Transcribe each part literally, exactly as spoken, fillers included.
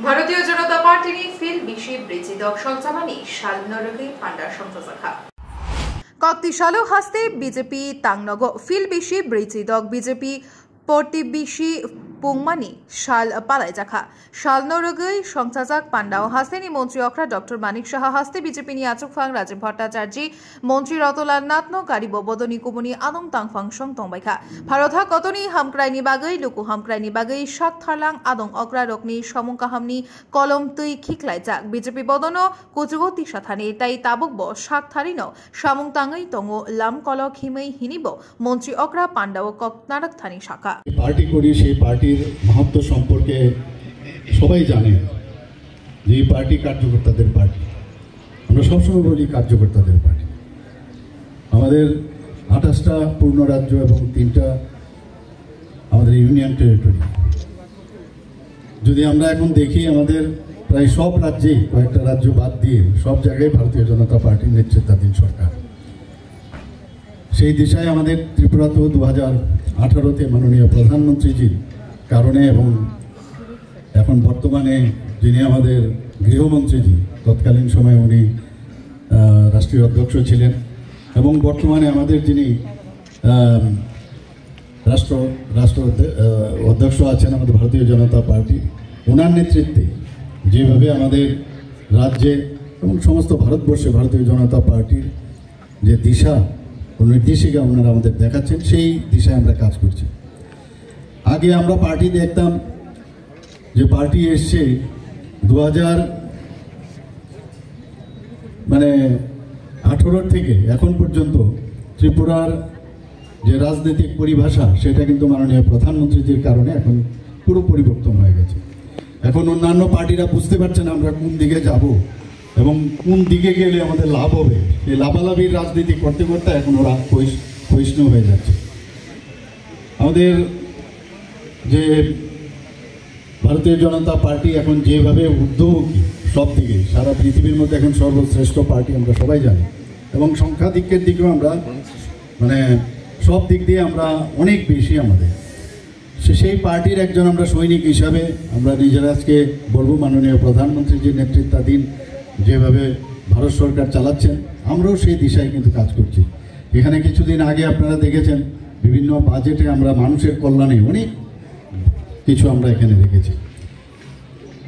Bharatiya Janata Party ni field bisi bridge dok songchamani sal norogwi panda songchajakha. Kokti salo haste B J P tangnogo field bisi bridge dok B J P porti bisi pungmani sal palaijakha. Sal norogwi songchajak pandao hasteni montri okra Doctor Manik Saha haste B J P ni achukphang Rajiv Bhattacharjee, montri Ratanlal Nathno karibo bodoni kubuni adong tangphang song tongbaikha. Bharot ha kotoni hamkraini bagwi, luku hamkraini bagwi sak tharlang adong okrarokni samung kahamni kolom twi khiklaijak. B J P bodono kuchugo tisa thani tei tabukbo sak tharino samung tangwi tongo lam kolok himwi hinibo montri okra pandao kok narak thani sakha. Party করি, সেই পার্টির মাহাত্ম্য সম্পর্কে সবাই জানে যে এই পার্টি কার্যকর্তাদের পার্টি। আমরা সবসময় বলি কার্যকর্তাদের পার্টি। আমাদের আঠাশটা পূর্ণ রাজ্য এবং তিনটা আমাদের ইউনিয়ন টেরিটরি। যদি আমরা এখন দেখি, আমাদের প্রায় সব রাজ্যেই, কয়েকটা রাজ্য বাদ দিয়ে, সব জায়গায় ভারতীয় জনতা পার্টির নেতৃত্বাধীন সরকার। সেই দিশায় আমাদের ত্রিপুরাতেও দু হাজার আঠারোতে মাননীয় প্রধানমন্ত্রীজির কারণে এবং এখন বর্তমানে যিনি আমাদের গৃহমন্ত্রীজি, তৎকালীন সময়ে উনি, আহ, রাষ্ট্রীয় অধ্যক্ষ ছিলেন এবং বর্তমানে আমাদের যিনি, আহ, রাষ্ট্র রাষ্ট্র অধ্যে-, আহ, অধ্যক্ষ আছেন আমাদের ভারতীয় জনতা পার্টি, ওনার নেতৃত্বে যেভাবে আমাদের রাজ্যে এবং সমস্ত ভারতবর্ষে ভারতীয় জনতা পার্টির যে দিশা ও নির্দেশিকা ওনারা আমাদের দেখাচ্ছেন, সেই দিশায় আমরা কাজ করছি। আগে আমরা পার্টি দেখতাম যে পার্টি এসছে দু হাজার, মানে, আঠারো থেকে এখন পর্যন্ত ত্রিপুরার যে রাজনৈতিক পরিভাষা, সেটা কিন্তু মাননীয় প্রধানমন্ত্রীজির কারণে এখন পুরো পরিবর্তন হয়ে গেছে। এখন অন্যান্য পার্টিরা বুঝতে পারছে না আমরা কোন দিকে যাব এবং কোন দিকে গেলে আমাদের লাভ হবে। এই লাভালাভির রাজনীতি করতে করতে এখন ওরা ক্ষয়িষ্ণু হয়ে যাচ্ছে। আমাদের যে ভারতীয় জনতা পার্টি এখন যেভাবে ঊর্ধ্বমুখী সব দিকে, সারা পৃথিবীর মধ্যে এখন সর্বশ্রেষ্ঠ পার্টি আমরা সবাই জানি, এবং সংখ্যাধিক্যের দিকেও আমরা, মানে, সব দিক দিয়ে আমরা অনেক বেশি আমাদের। সে-, সেই পার্টির একজন আমরা সৈনিক হিসাবে আমরা নিজেরা আজকে বলবো, মাননীয় প্রধানমন্ত্রী যে নেতৃত্বাধীন যেভাবে ভারত সরকার চালাচ্ছেন, আমরাও সেই দিশায় কিন্তু কাজ করছি। এখানে কিছুদিন আগে আপনারা দেখেছেন, বিভিন্ন বাজেটে আমরা মানুষের কল্যাণে অনেক কিছু আমরা এখানে রেখেছি।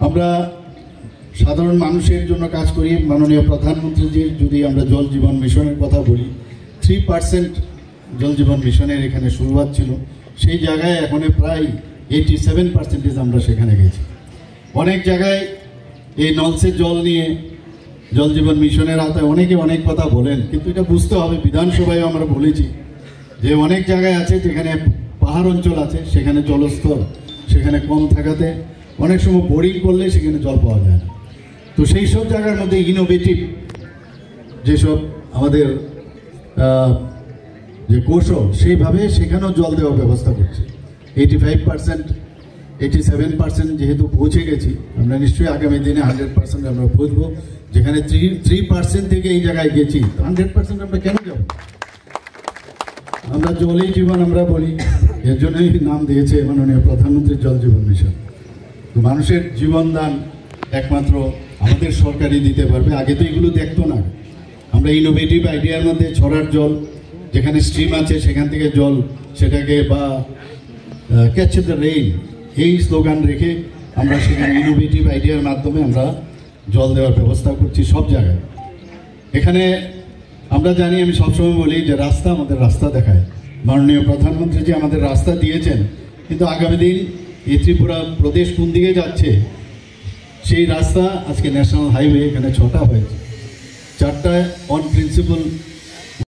আমরা সাধারণ মানুষের জন্য কাজ করি। মাননীয় প্রধানমন্ত্রীজির যদি আমরা জল জীবন মিশনের কথা বলি, থ্রি পার্সেন্ট জল জীবন মিশনের এখানে শুরুয়াত ছিল, সেই জায়গায় এখন প্রায় এইটি সেভেন পার্সেন্টেজ আমরা সেখানে গেছি। অনেক জায়গায় এই নলসের জল নিয়ে জল জীবন মিশনের আওতায় অনেকে অনেক কথা বলেন, কিন্তু এটা বুঝতে হবে, বিধানসভায় আমরা বলেছি যে অনেক জায়গায় আছে যেখানে পাহাড় অঞ্চল আছে, সেখানে জলস্তর সেখানে কম থাকাতে অনেক সময় বোরিং করলে সেখানে জল পাওয়া যায় না। তো সেই সব জায়গার মধ্যে ইনোভেটিভ যেসব আমাদের, আহ, যে কৌশল, সেইভাবে সেখানেও জল দেওয়ার ব্যবস্থা করছি। Eighty five percent, eighty seven percent যেহেতু পৌঁছে গেছি, আমরা নিশ্চয়ই আগামী দিনে হান্ড্রেড পার্সেন্ট আমরা পৌঁছবো। যেখানে থ্রি, থ্রি পার্সেন্ট থেকে এই জায়গায় গেছি, তো হান্ড্রেড পার্সেন্ট আমরা কেন যাব? আমরা জলই জীবন আমরা বলি, এর জন্যই নাম দিয়েছে মাননীয় প্রধানমন্ত্রীর জল জীবন মিশন। তো মানুষের জীবন দান একমাত্র আমাদের সরকারই দিতে পারবে। আগে তো এগুলো দেখতো না। আমরা ইনোভেটিভ আইডিয়ার মধ্যে ছড়ার জল, যেখানে স্ট্রিম আছে সেখান থেকে জল, সেটাকে বা, আহ, ক্যাচ দ্য রেইন, এই স্লোগান রেখে আমরা সেখানে ইনোভেটিভ আইডিয়ার মাধ্যমে আমরা জল দেওয়ার ব্যবস্থা করছি সব জায়গায়। এখানে আমরা জানি, আমি সবসময় বলি যে রাস্তা আমাদের রাস্তা দেখায়, মাননীয় প্রধানমন্ত্রী যে আমাদের রাস্তা দিয়েছেন, কিন্তু আগামী দিন এই ত্রিপুরা প্রদেশ কোন দিকে যাচ্ছে, সেই রাস্তা আজকে ন্যাশনাল হাইওয়ে এখানে ছটা হয়েছে, চারটা অন প্রিন্সিপাল